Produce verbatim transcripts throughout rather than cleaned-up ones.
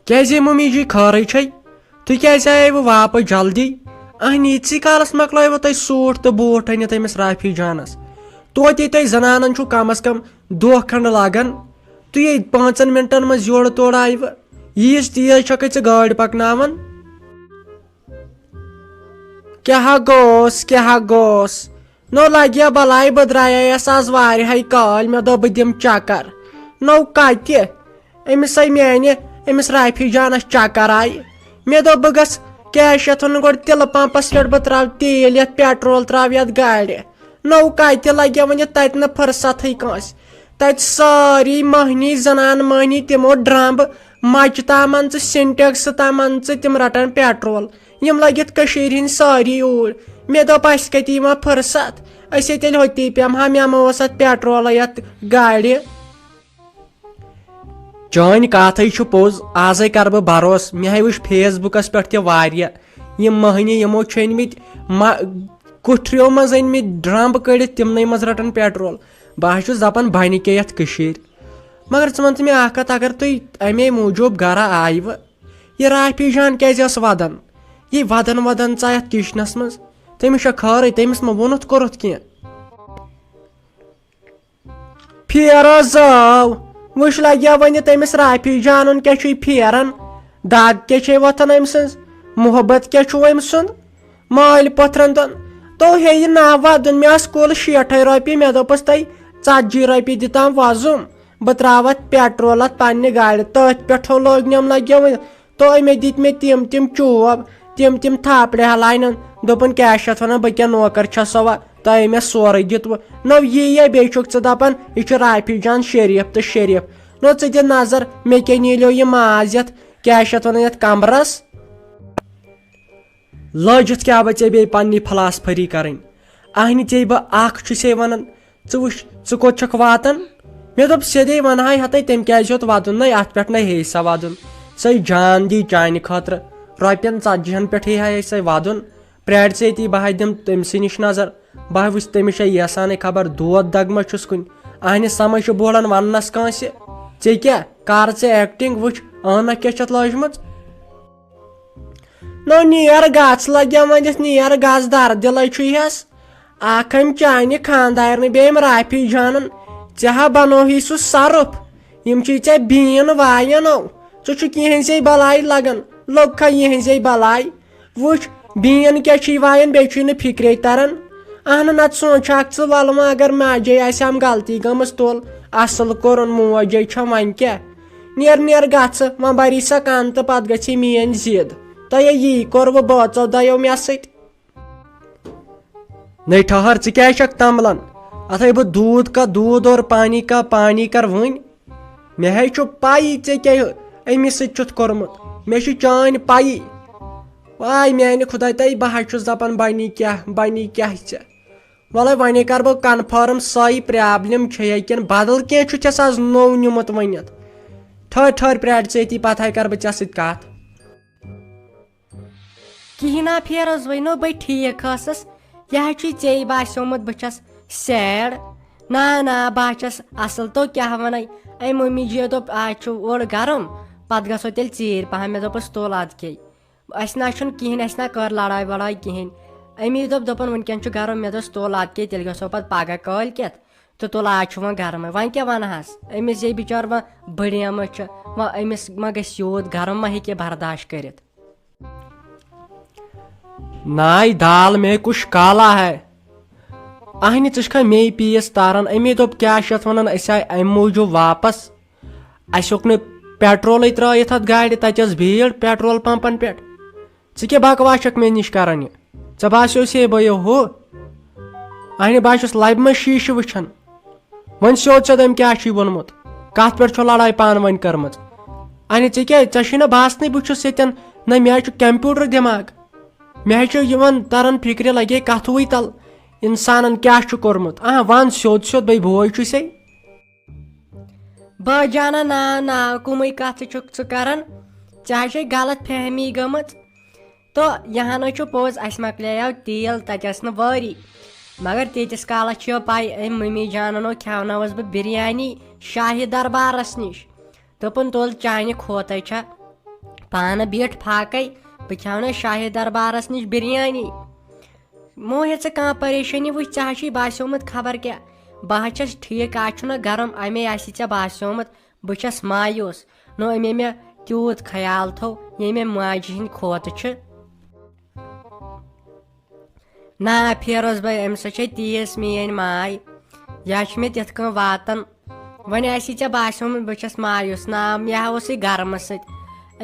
کیازے mummy جی، خٲرٕے چھے؟ تُہۍ کیازِ آیوٕ واپس جلدی؟ اہنہِ، ییٖتسٕے کالس مۄکلٲیوٕ تۄہہِ سوٗٹ تہٕ بوٗٹ أنِتھ أمِس رافی جانس؟ توتہِ تۄہہِ زنانن چھُو کم از کم دۄہ کھنڈ لگان۔ تُہۍ ییٚتہِ پانٛژن منٹن منٛز یورٕ تورٕ آیوٕ۔ ییٖژ تیز چھکھے ژٕ گٲڑۍ پکناوان؟ کیٛاہ گوٚوس، کیٛاہ گوٚوس؟ نو لگیا بلاے، بہٕ درٛایس آز واریاہے کالۍ، مےٚ دوٚپ بہٕ دِمہٕ چکر۔ نو کتہِ؟ أمِس ہے میانہِ، أمِس رافی جانس چکر آیہِ۔ مےٚ دوٚپ بہٕ گژھٕ کیٛاہ چھِ یتھ ونان گۄڈٕ تِلہٕ پمپس پٮ۪ٹھ، بہٕ ترٛاوٕ تیٖل یتھ، پیٹرول ترٛاوٕ یتھ گاڑِ۔ نو کتہِ لگیا وۄنۍ تتہِ نہٕ فرصتھٕے کٲنٛسہِ۔ تتہِ سٲری مٔہنی، زنان مٔہنی، تِمو ڈرمب مچہِ تام ان ژٕ، سِنٹیکس تام ان ژٕ، تِم رٹان پیٹرول۔ یِم لٔگِتھ کٔشیٖرِ ہِنٛدۍ سٲری اوٗرۍ۔ مےٚ دوٚپ، اَسہِ کَتہِ یِوان فٕرصت؟ أسۍ ہے تیٚلہِ ہوٚتی پیٚمہٕ ہا، مےٚ ما اوس اَتھ پیٹرولٕے یَتھ گاڑِ۔ چٲنۍ کَتھٕے چھِ پوٚز، آزَے کَرٕ بہٕ بروس۔ مےٚ ہے وٕچھ فیس بُکَس پٮ۪ٹھ تہِ واریاہ یِم مٔہنی، یِمو چھِ أنۍ مٕتۍ مَ-، کُٹھریو منٛز أنۍ مٕتۍ ڈرٛمب کٔڑِتھ، تِمنٕے منٛز رَٹان پیٹرول۔ بہٕ حظ چھُس دَپان، بَنہِ کیٛاہ یَتھ کٔشیٖرِ؟ مگر ژٕ وَن تہٕ مےٚ اَکھ کَتھ، اگر تُہۍ اَمے موٗجوٗب گَرٕ آیوٕ، یہِ رافی جان کیازِ ٲس ودان؟ یہِ ودان ودان ژاے اتھ کچنس منٛز۔ تٔمِس چھا خٲرٕے؟ تٔمِس ما ووٚنُتھ کوٚرُتھ کینٛہہ؟ پھیرو زٲو، وٕچھ لگیا وۄنۍ تٔمِس رافی جانُن کیٛاہ چھُے پھیران۔ دگ کیٛاہ چھے وۄتھان أمۍ سٕنٛز؟ محبت کیٛاہ چھُو أمۍ سُنٛد؟ مٲلۍ پٔتھرن دۄن۔ تو ہے یہِ نا ودُن، مےٚ ٲس کُل شیٹھے رۄپیہِ، مےٚ دوٚپُس تۄہہِ ژتجی رۄپیہِ دِتام وۄزُم۔ بہٕ ترٛاوَتھ پیٹرول اَتھ پننہِ گاڑِ، تٔتھۍ پٮ۪ٹھو لوگ نٮ۪م لگیو وۄنۍ۔ تو أمۍ دِتۍ مےٚ تِم تِم چوب، تِم تِم تھاپڑِ ہلاینَن۔ دوٚپُن، کیٛاہ چھِ اَتھ وَنان، بہٕ کیٛاہ نوکر چھَسوا؟ تۄہہِ مےٚ سورُے دیُتوٕ۔ نو یی یا بیٚیہِ چھُکھ ژٕ دَپان، یہِ چھُ رافی جان شریٖف تہٕ شریٖف۔ نو ژٕ دِ نظر، مےٚ کیٛاہ نیٖلیو یہِ ماز یَتھ، کیٛاہ چھِ اَتھ وَنان، یَتھ کمرَس؟ لٲجِتھ کیٛاہ بہٕ ژےٚ بیٚیہِ پننی فلاسفری کرٕنۍ؟ اہنہِ ژےٚ بہٕ اکھ چھُسے ونان، ژٕ وٕچھ، ژٕ کوٚت چھکھ واتان؟ مےٚ دوٚپ، سیٚدے ونہٕ ہاے ہتے، تٔمۍ کیٛازِ ہیوٚت ودُن؟ نَے، اتھ پٮ۪ٹھ نَے ہیٚیہِ سا ودُن۔ سۄے جان دی چانہِ خٲطرٕ، رۄپین ژتجی ہن پٮ۪ٹھ ہیٚیہِ ہا سۄے ودُن۔ پرٛارِ ژٕ ییٚتی، بہٕ ہا دِمہٕ تٔمۍ سٕے نِش نظر، بہٕ ہا وٕچھٕ تٔمِس چھا یژھانٕے خبر دود دگ ما چھُس کُنہِ۔ اہنہِ سمجھ چھُ بوڑان وننس کٲنٛسہِ۔ ژےٚ کیٛاہ؟ کر ژےٚ ایکٹنگ، وٕچھ، عٲنکھ کیٛاہ چھتھ لٲجمٕژ۔ نو نیر گژھ، لگیا وۄنۍ دِتھ نیر گژھ، در دِلے چھُے ہس۔ اکھ أمۍ چانہِ خاندارنہٕ، بیٚیہِ أمۍ رافی جانن۔ ژےٚ ہا بنووہی سُہ صرف۔ یِم چھِی ژےٚ بیٖن وایان او۔ ژٕ چھُکھ یِہنٛزے بلاے لگان، لوٚگ کھا یِہنٛزے بلاے۔ وٕچھ، بیٖن کیٛاہ چھِی وایان، بیٚیہِ چھُے نہٕ فِکرے تران۔ اہنہٕ، نتہٕ سونٛچھ اکھ ژٕ، وَلہٕ وۄنۍ اگر ماجے آسہِ ہم غلطی گٔمٕژ، تُل، اصٕل کوٚرُن، موج ہے چھےٚ، وۄنۍ کیٛاہ؟ نیر نیر گژھ، وۄنۍ بری سا کن تہٕ پتہٕ گژھی میٲنۍ ضد۔ تۄہہِ یی کوٚروٕ بٲژو دۄیو مےٚ سۭتۍ۔ نَے ٹھہر، ژٕ کیٛازِ چھکھ تمبلان؟ اتھ ہے بہٕ دوٗد کا دوٗد اور پانی کا پانی کر وٕنۍ۔ مےٚ ہے چھُ پَیی ژےٚ کیٛاہ أمِس سۭتۍ چھُتھ کوٚرمُت۔ مےٚ چھِ چٲنۍ پَیی۔ واے میانہِ خداے، تۄہہِ بہٕ حظ چھُس دَپان، بَنی کیٛاہ، بَنی کیٛاہ ژےٚ؟ وَلہٕ وۄنۍ کَرٕ بہٕ کنفٲرٕم، سۄے پرٛابلِم چھےٚ کِنہٕ بدل کینٛہہ چھُ ژےٚ سُہ آز نوٚو نیوٗمُت ؤنِتھ؟ ٹھٔہر، ٹھٔہر، پرٛارِ ژٕ ییٚتی، پَتہٕ ہَے کَرٕ بہٕ ژےٚ سۭتۍ کَتھ۔ کِہیٖنۍ نا پھیرس، وۄنۍ نو بہٕ ٹھیٖک ٲسٕس۔ یہِ حظ چھُے ژےٚ باسیومُت بہٕ چھَس سیڈ۔ نا نا، بہٕ حظ چھَس اَصٕل۔ تو کیٛاہ وَنَے؟ أمۍ مٔمی جی دوٚپ، آز چھُ اورٕ گرم، پَتہٕ گژھو تیٚلہِ ژیٖرۍ پَہَم۔ مےٚ دوٚپُس، تُل اَدٕ کیٛاہ۔ اَسہِ نہ چھُنہٕ کِہیٖنۍ، اَسہِ نہ کٔر لڑاے وڑاے کِہیٖنۍ۔ أمی دوٚپ، دوٚپُن، وٕنکٮ۪ن چھُ گرم۔ مےٚ دوٚپُس، تُل اَدٕ کیٛاہ، تیٚلہِ گژھو پَتہٕ پَگاہ کٲلۍ کٮ۪تھ۔ تہٕ تُل، آز چھُ وۄنۍ گرمٕے۔ وۄنۍ کیٛاہ وَنہٕ ہس؟ أمِس یے بِچور وۄنۍ بٔڑیمٕژ چھِ، وۄنۍ أمِس ما گژھِ یوٗت گرم، ما ہیٚکہِ یہِ برداش کٔرِتھ؟ ناے دال میں کچھ کالا ہے۔ اہنہِ، ژٕ چھکھا مے پیٖس تاران؟ أمی دوٚپ، کیٛاہ چھِ یَتھ وَنان، أسۍ آے اَمہِ موٗجوٗب واپس۔ اَسہِ ہیوٚک نہٕ پیٹرولٕے ترٛٲیِتھ اَتھ گاڑِ، تَتہِ ٲس بھیٖڑ پیٹرول پمپن پٮ۪ٹھ۔ ژٕ کیٛاہ بکواس چھکھ مےٚ نِش کران یہِ؟ ژےٚ باسیو سے بہٕ یہِ ہُہ؟ اہنہِ، بہٕ ہا چھُس لبہِ منٛز شیٖشہٕ وٕچھان۔ وۄنۍ سیوٚد سیوٚد أمۍ کیٛاہ چھُے ووٚنمُت؟ کَتھ پٮ۪ٹھ چھو لڑاے پانہٕ ؤنۍ کٔرمٕژ؟ اہنہِ، ژےٚ کیٛاہ، ژےٚ چھُے نہ باسنٕے بہٕ چھُس ییٚتٮ۪ن، نہ مےٚ حظ چھُ کمپیوٗٹر دٮ۪ماغ۔ مےٚ حظ چھُ یِوان تران فِکرِ، لگے کَتھوٕے تَل اِنسانن کیٛاہ چھُ کوٚرمُت۔ آ، وَن سیوٚد سیوٚد، بے بوے چھُسے۔ بٲے جانا، نا نا، کُمٕے کَتھٕ چھُکھ ژٕ کران؟ ژےٚ حظ چھے غلط فہمی گٔمٕژ۔ تو یہِ ہن حظ چھُ پوٚز، اَسہِ مۄکلیو تیٖل، تَتہِ ٲس نہٕ وٲری۔ مگر تیٖتِس کالس چھُ پَے، أمۍ مٔمی جانن کھیاونٲوٕس بہٕ بِریانی شاہی دربارس نِش۔ دوٚپُن، تُل، چانہِ کھوتَے چھےٚ۔ پانہٕ بیٖٹھ فاقے، بہٕ کھیاونَے شاہی دربارس نِش بِریانی۔ مو ہے ژٕ کانٛہہ پریشٲنی، وٕچھ ژےٚ ہا چھُے باسیومُت خبر کیٛاہ، بہٕ ہا چھَس ٹھیٖک، آز چھُنہ گرم، اَمے آسی ژےٚ باسیومُت بہٕ چھَس مایوس۔ نو أمے مےٚ تیوٗت خیال تھوٚو، ییٚمہِ ماجہِ ہِنٛدۍ کھوتہٕ چھُ۔ نا فیروز بھائی، أمۍ سۭتۍ چھے تیٖژ میٲنۍ ماے، یا چھِ مےٚ تِتھ کٔنۍ واتان۔ وۄنۍ آسی ژےٚ باسیومُت بہٕ چھَس مایوس، نا مےٚ ہا اوسُے گرمہٕ سۭتۍ۔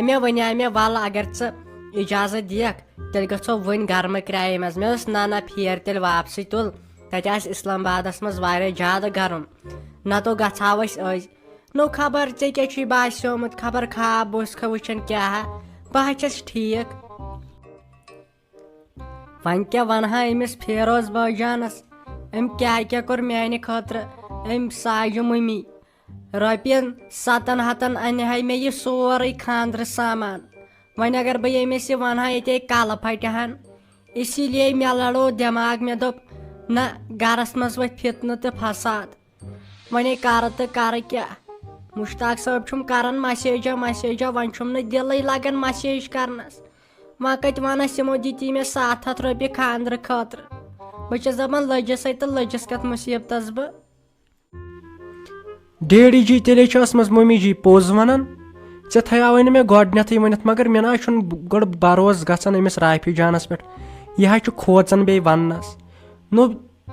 أمۍ وَنیٛاے مےٚ، وَلہٕ اگر ژٕ اجازت دِکھ، تیٚلہِ گژھو وۄنۍ گرمہٕ کرٛایہِ منٛز۔ مےٚ دوٚپُس، نہ نہ پھیر تیٚلہِ واپسٕے تُل، تَتہِ آسہِ اسلام آبادس منٛز واریاہ زیادٕ گرم، نتہٕ گژھٕ ہاو أسۍ أزۍ۔ نو خبر ژےٚ کیٛاہ چھُے باسیومُت، خبر خواب اوسکھا وٕچھان کیٛاہ ہا، بہٕ ہا چھَس ٹھیٖک۔ وۄنۍ کیٛاہ وَنہٕ ہا أمِس فیروز بٲجانَس، أمۍ کیٛاہ کیٛاہ کوٚر میٛانہِ خٲطرٕ، أمۍ ساجہِ مٔمی۔ رۄپیَن ستن ہتن اَنہِ ہا مےٚ یہِ سورُے خانٛدرٕ سامان۔ وۄنۍ اگر بہٕ ییٚمِس یہِ وَنہٕ ہا، ییٚتے کَلہٕ پھٹہِ ہَن۔ اسی لیے مےٚ لڑو دٮ۪ماغ، مےٚ دوٚپ، نہ، گرس منٛز وۄتھِ فتنہٕ تہٕ فساد۔ وۄنۍ کَرٕ تہٕ کَرٕ کیٛاہ؟ مشتاق صٲب چھُم کَران مسیجہ مسیجہ، وۄنۍ چھُم نہٕ دِلٕے لگان مسیج کرنس۔ وۄنۍ کتہِ وَنس، یِمو دِتی مےٚ ستھ ہتھ رۄپیہِ خانٛدرٕ خٲطرٕ۔ بہٕ چھَس دَپان، لٔجِس ہے تہٕ لٔجِس کَتھ مُصیٖبتس بہٕ۔ ڈیڈی جی، تیٚلے چھِ ٲسمٕژ مٔمی جی پوٚز وَنان۔ ژےٚ تھایاوٕے نہٕ مےٚ گۄڈٕنٮ۪تھٕے ؤنِتھ، مگر مےٚ نہ حظ چھُنہٕ گۄڈٕ بروسہٕ گژھان أمِس رافی جانَس پٮ۪ٹھ۔ یہِ حظ چھُ کھوژان بیٚیہِ وَننَس۔ نو،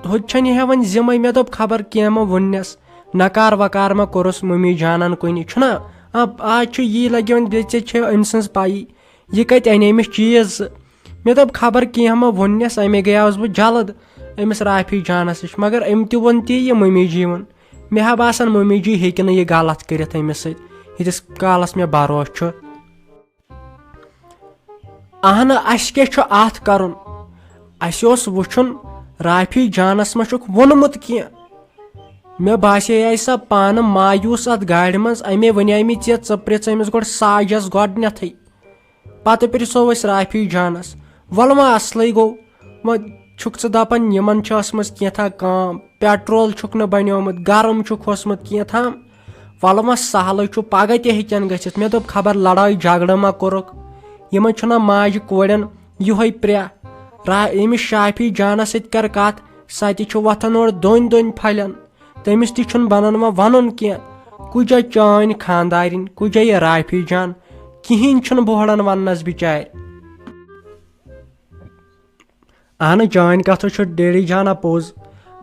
ہُہ تہِ چھَنہٕ یہِ ہٮ۪وان ذِمَے۔ مےٚ دوٚپ، خبر کینٛہہ ما ووٚننَس، نکار وکار ما کوٚرُس مٔمی جانَن کُنہِ۔ چھُنہ، آ، آز چھُ یی لَگہِ وۄنۍ، بیٚیہِ ژےٚ چھےٚ أمۍ سٕنٛز پَیی۔ یہِ کَتہِ اَنہِ أمِس چیٖز؟ مےٚ دوٚپ، خبر کینٛہہ ما ووٚننَس، اَمے گٔیاوُس بہٕ جلد أمِس رافی جانَس نِش۔ مگر أمۍ تہِ ووٚن تی یہِ مٔمی جی ووٚن۔ مےٚ ہا باسان، مٔمی جی ہیٚکہِ نہٕ یہِ غلط کٔرِتھ أمِس سۭتۍ، ییٖتِس کالَس مےٚ بروسہٕ چھُ۔ اہنہٕ، اَسہِ کیٛاہ چھُ اَتھ کَرُن؟ اَسہِ اوس وٕچھُن، رافی جانَس ما چھُکھ ووٚنمُت کینٛہہ۔ مےٚ باسے سۄ پانہٕ مایوٗس اَتھ گاڑِ منٛز، اَمے وَنے مےٚ ژےٚ، ژٕ پرٛژھ أمِس گۄڈٕ ساجَس گۄڈٕنٮ۪تھٕے۔ پتہٕ پرژھو أسۍ رافی جانس۔ وَلہٕ وۄنۍ اصلٕے گوٚو، وۄنۍ چھُکھ ژٕ دَپان یِمن چھِ ٲسمٕژ کینٛژھا کٲم، پیٹرول چھُکھ نہٕ بنیومُت، گرم چھُکھ اوسمُت کینٛژھام۔ وَلہٕ وۄنۍ سہلٕے چھُ، پگاہ تہِ ہیٚکن گٔژھِتھ۔ مےٚ دوٚپ خبر لڑٲے جھگڑٕ ما کوٚرُکھ۔ یِمن چھُنہ ماجہِ کورٮ۪ن یِہوٚے پرٛہ۔ را-، ییٚمِس شافی جانس سۭتۍ کر کتھ، سۄ تہِ چھِ وۄتھان اورٕ دۄنۍ دۄنۍ پھلٮ۪ن۔ تٔمِس تہِ چھُنہٕ بنان وۄنۍ ونُن کینٛہہ۔ کُجا چٲنۍ خاندارِنۍ، کُجا یہِ رافی جان، کِہیٖنۍ چھُنہٕ بوہڑان وننس بچارِ۔ اہنہٕ، چٲنۍ کتھ چھُ ڈیڈی جان اپوز۔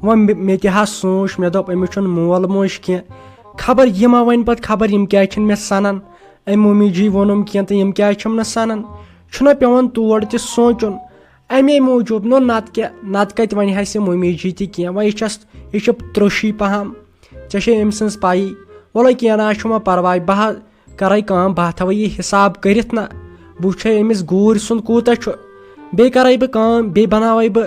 وۄنۍ مےٚ، مےٚ تہِ حظ سوٗنچ، مےٚ دوٚپ أمِس چھُنہٕ مول موج کینٛہہ، خبر یہِ ما ونہِ پتہٕ، خبر یِم کیٛازِ چھِنہٕ مےٚ سنان، أمۍ ممی جی ووٚنُم کینٛہہ تہٕ یِم کیٛازِ چھِم نہٕ سنان۔ چھُنہ پٮ۪وان تور تہِ سونٛچُن۔ اَمے موٗجوٗب نوٚو، نَتہٕ کیٛاہ، نَتہٕ کَتہِ وَنہِ ہا سُہ مٔمی جی تہِ کینٛہہ۔ وۄنۍ یہِ چھَس، یہِ چھِ ترٛوٚشی پَہَم، ژےٚ چھے أمۍ سٕنٛز پَیی۔ وَلہٕ کینٛہہ نہ حظ چھُ وۄنۍ پَرواے، بہٕ حظ کَرَے کٲم، بہٕ تھاوَے یہِ حِساب کٔرِتھ نہ، بہٕ وٕچھے أمِس گوٗرۍ سُنٛد کوٗتاہ چھُ، بیٚیہِ کَرَے بہٕ کٲم، بیٚیہِ بَناوَے بہٕ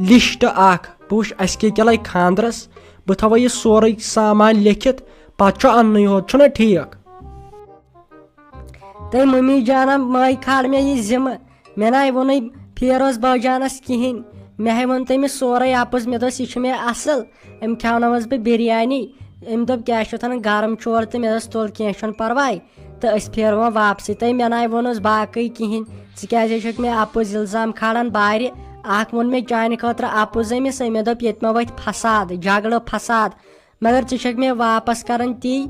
لِسٹ اَکھ، بہٕ وٕچھِ اَسہِ کیٛاہ کیٛاہ لَگہِ خانٛدرَس، بہٕ تھاوَے یہِ سورُے سامان لیکھِتھ، پَتہٕ چھُ اَننُے ہوت، چھُنہ ٹھیٖک؟ تہٕ مٔمی جانہ ماے کھال مےٚ یہِ ذِمہٕ۔ مےٚ نَے ووٚنُے فیروز باجانَس کِہیٖنۍ۔ مےٚ ہے ووٚن تٔمِس سورُے اَپُز، مےٚ دوٚپُس، یہِ چھُ مےٚ اَصٕل، أمۍ کھیٛاونٲوٕس بہٕ بِریانی۔ أمۍ دوٚپ، کیٛاہ چھِ اَتھ وَنان، گرم چھُ اورٕ، تہٕ مےٚ دوٚپُس، تُل، کینٛہہ چھُنہٕ پَرواے، تہٕ أسۍ پھیرٕ وۄنۍ واپسٕے۔ تہٕ مےٚ نَے ووٚنُس باقٕے کِہیٖنۍ، ژٕ کیٛازِ چھُکھ مےٚ اَپُز اِلزام کھالان بارِ؟ اَکھ ووٚن مےٚ چانہِ خٲطرٕ اَپُز أمِس، أمۍ مےٚ دوٚپ، ییٚتہِ ما وۄتھِ فساد، جھگڑٕ فساد۔ مگر ژٕ چھکھ مےٚ واپس کران تی۔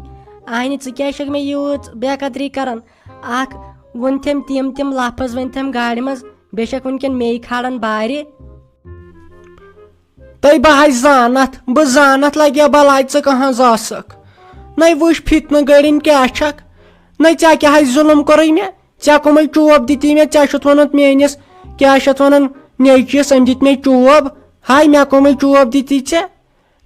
اہنہِ، ژٕ کیٛازِ چھکھ مےٚ یوٗت بے قدری کران؟ اکھ ووٚن تٔمۍ تِم تِم لفظ، ؤنۍ تٔمۍ گاڑِ منٛز، بیٚیہِ چھکھ وٕنکیٚن مے کھالان بارِ۔ تۄہہِ بہٕ ہا زانتھ، بہٕ زانتھ لگیا بلاے ژٕ کہاں زاسکھ۔ نَے وٕچھ فتنہٕ گٔرِنۍ کیٛاہ چھکھ۔ نَے ژےٚ کیٛاہ ہا ظُلم کوٚرُے مےٚ؟ ژےٚ کٕمَے چوب دِتی مےٚ؟ ژےٚ چھُتھ وَنان میٲنِس، کیٛاہ چھِ اَتھ وَنان، نیٚچوِس، أمۍ دِتۍ مےٚ چوب۔ ہاے، مےٚ کٕمَے چوب دِتی ژےٚ؟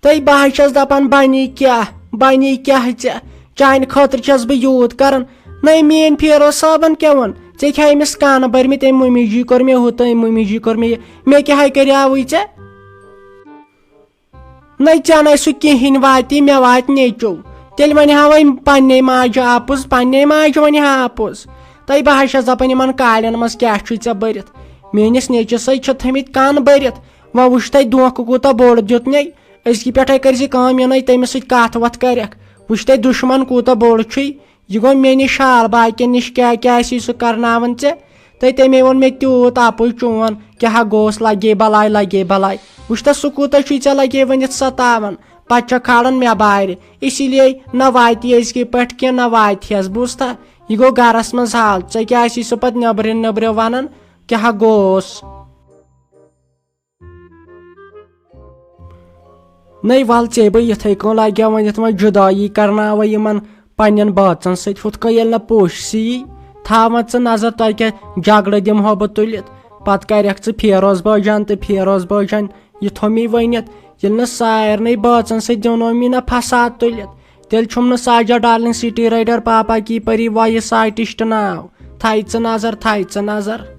تہٕ بہٕ حظ چھَس دَپان، بَنی کیٛاہ، بَنی کیٛاہ ژےٚ؟ چانہِ خٲطرٕ چھَس بہٕ یوٗت کَران۔ نَے میٛٲنۍ فیروز صٲبَن کیٛاہ ووٚن؟ ژےٚ کیٛاہ أمِس کانہٕ بٔرمٕتۍ؟ أمۍ مٔمی جی کوٚر مےٚ ہُہ تہٕ أمۍ مٔمی جی کوٚر مےٚ یہِ۔ مےٚ کیٛاہ ہا کَریاوُے ژےٚ؟ نَے ژےٚ نَے سُہ کِہیٖنۍ واتی، مےٚ واتہِ نیٚچو۔ تیٚلہِ وَنہِ ہا وۄنۍ پنٛنے ماجہِ اَپُز، پنٛنے ماجہِ وَنہِ ہا اَپُز۔ تَے بہٕ حظ چھَس دَپان، یِمَن کالٮ۪ن منٛز کیٛاہ چھُے ژےٚ بٔرِتھ؟ میٛٲنِس نیٚچوِس ہے چھِ تھٲمٕتۍ کَن بٔرِتھ۔ وۄنۍ وٕچھ تۄہہِ دھوکہٕ کوٗتاہ بوٚڑ دیُت مےٚ۔ أزکہِ پٮ۪ٹھَے کٔرۍ زِ کٲم، یہِ نَے تٔمِس سۭتۍ کَتھ وَتھ کَرٮ۪کھ۔ وٕچھ تۄہہِ دُشمَن کوٗتاہ بوٚڑ چھُے۔ یہِ گوٚو مےٚ نِش حال، باقین نِش کیٛاہ کیٛاہ آسی سُہ کرناوان ژےٚ؟ تہٕ تَمے ووٚن مےٚ تیوٗت اَپُز چون، کیٛاہ ہا گوٚوس، لگے بلاے، لگے بلاے۔ وٕچھ تہٕ سُہ کوٗتاہ چھُے ژےٚ لگے وۄنۍ یَتھ ستاوان، پتہٕ چھےٚ کھالان مےٚ بارِ۔ اسی لیے نہ واتی أزکہِ پٮ۪ٹھ کینٛہہ، نہ واتی ہس، بوٗزتھا؟ یہِ گوٚو گرس منٛز حال، ژےٚ کیٛاہ آسی سُہ پتہٕ نیبرِ نیبرِ ونان، کیٛاہ ہا گوٚوس؟ نَے وَل ژےٚ بہٕ یِتھَے کٔنۍ لَگیا وۄنۍ یَتھ منٛز جُدایی کَرناوَے یِمَن پنٛنٮ۪ن بٲژَن سۭتۍ۔ ہُتھ کٔنۍ ییٚلہِ نہٕ پوٚژھ سی یی، تھاوان ژٕ نظر تۄہہِ کیٛاہ جگڑٕ دِمہٕ ہو بہٕ تُلِتھ۔ پَتہٕ کَرٮ۪کھ ژٕ فیروز بٲجان تہٕ فیروز بٲجان۔ یہِ تھوٚو مے ؤنِتھ، ییٚلہِ نہٕ سارنٕے بٲژَن سۭتۍ دِنو مے نہ فساد تُلِتھ، تیٚلہِ چھُم نہٕ ساجا ڈارلنگ سٹی رائڈر پاپا کی پری وایِس آرٹسٹ ناو۔ تھایہِ ژٕ نظر، تھایہِ ژٕ نظر۔